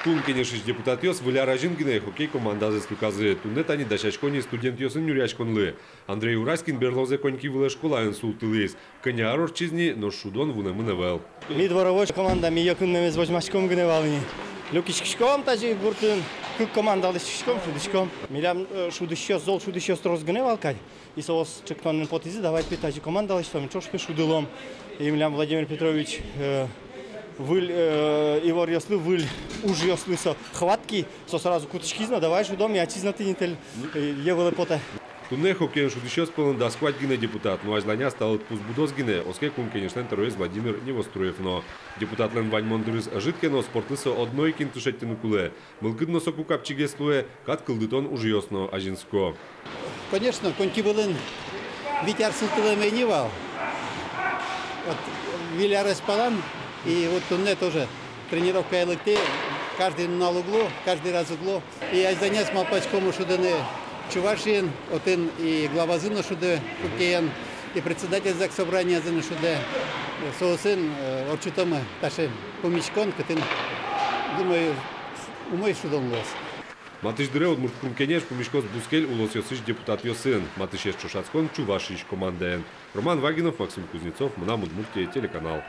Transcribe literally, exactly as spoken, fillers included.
Кун Кенешысь депутатъёс Выль ар азьын гинэ хоккей командазэс люказы. Туннэ тани дасясько ни студентъёсын нюръяськонлы. Андрей Ураськин берлозэ коньки вылэ школаын султылӥз. Кӧня ар ортчиз ни, нош шудон вунэмын ӧвӧл. Ми дворовой команда, ми йӧкын мемез возьмаськом гинэ вал ини. Люкиськиськом тазьы гуртын, кык команда лэсьтӥськом, шудӥськом. Милям, э, шудӥсьёс, зол шудӥсьёс трос гинэ вал кадь. И соос ӵектонэн потӥзы, давай пе тазьы команда лэсьтом, ӵош пе шудылом. И милям Владимир Петрович, э, выль, э, иворъёслы, выль ужъёслы со хватки, со сразу кутӥськиз но, давай шудом, и ачиз но тӥни тэль, э, йӧ вылэ потэ. Туннэ хоккеен шудӥсьёс пӧлын дас куать гинэ депутат, но азьланяз та лыдпус будоз гинэ, оске Кун Кенешлэн тӧроез Владимир Невоструев но. Депутатлэн ваньмон дырыз ӧжыт ке но, спортлы со одно ик инты шедьтыны кулэ. Мылкыд но соку капчигес луэ, кат кылдытон ужъёс но азинско. Конечно, коньки вылын вить ар султылэмы ини вал. Вот, Выль арез палан, и вот туннэ тоже тренировкае лыктӥ, каждый нунал уг лу, каждый раз уг лу. И азьланяз малпаськом шудыны Чувашиын, отын и главазы но шудэ хоккеен, и председатель ЗАГС собраниязы но шудэ. Соосын, э, ортчытомы таӵе пумиськон, кытын, думаю, умой шудон луоз. Матысь дыре Удмурт Кун Кенеш пумиськоз бускель улосъёсысь депутатъёсын. Матысез ӵошатскон Чувашиысь командаен. Роман Вагинов, Максим Кузнецов, «Мынам Удмуртие» телеканал.